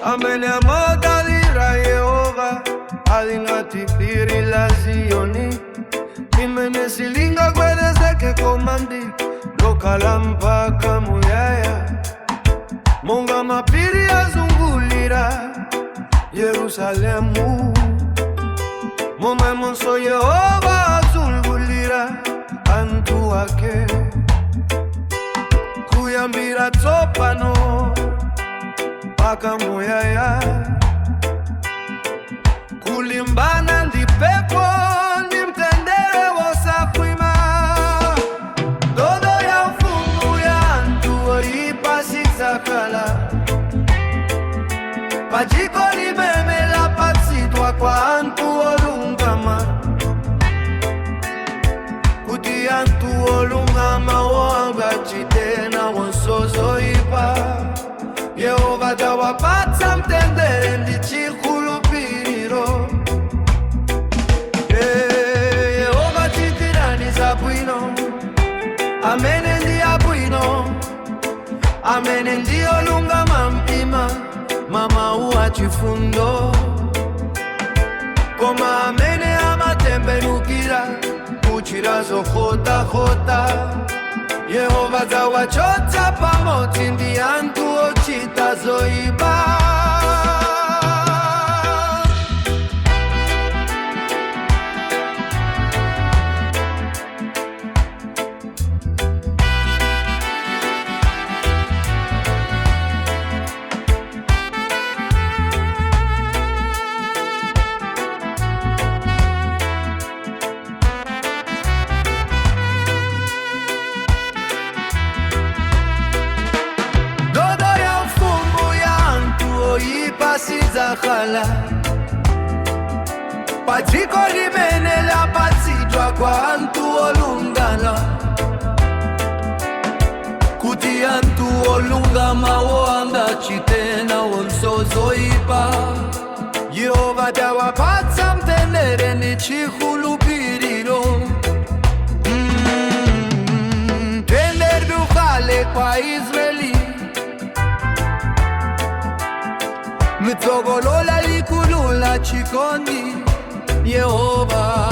Amene amadalira Yehova ali ngati phiri la Ziyoni limene silingagwedezeke koma ndi lokhala mpaka muyaya. Monga mapiri azungulira Yerusalemu, momwemonso Yehova azungulira anthu ake kuyambira tsopano mpaka muyaya. Kulimbana ndi mphepo ndi mtendere wosakhwima. Ndodo ya ufumu ya anthu oipa sidzakhala padziko limene lapatsidwa kwa anthu olungama, kuti anthu olungama angachite nawonso zoipa. Yehova tawapatsa mtendere ndi chikhulupiriro. Eh, Yehova, chitirani zabwino amene ndi abwino, amene ndi olungama mtima, mamawu achifundo. Koma amene amatembenukira kuchita zokhotakhota, Yehova adzawachotsa pamodzi ndi anthu ochita zoipa. Ndodo ya ufumu ya anthu oipa sidzakhala padziko limene lapatsidwa kwa anthu olungama, kuti anthu olungamawo angachite nawonso zoipa. Yehova tawapatsa mtendere ndi chikhulupiriro. Mtendere ukhale kwa Israeli mtsogolo lalikulu la chikondi Yehova.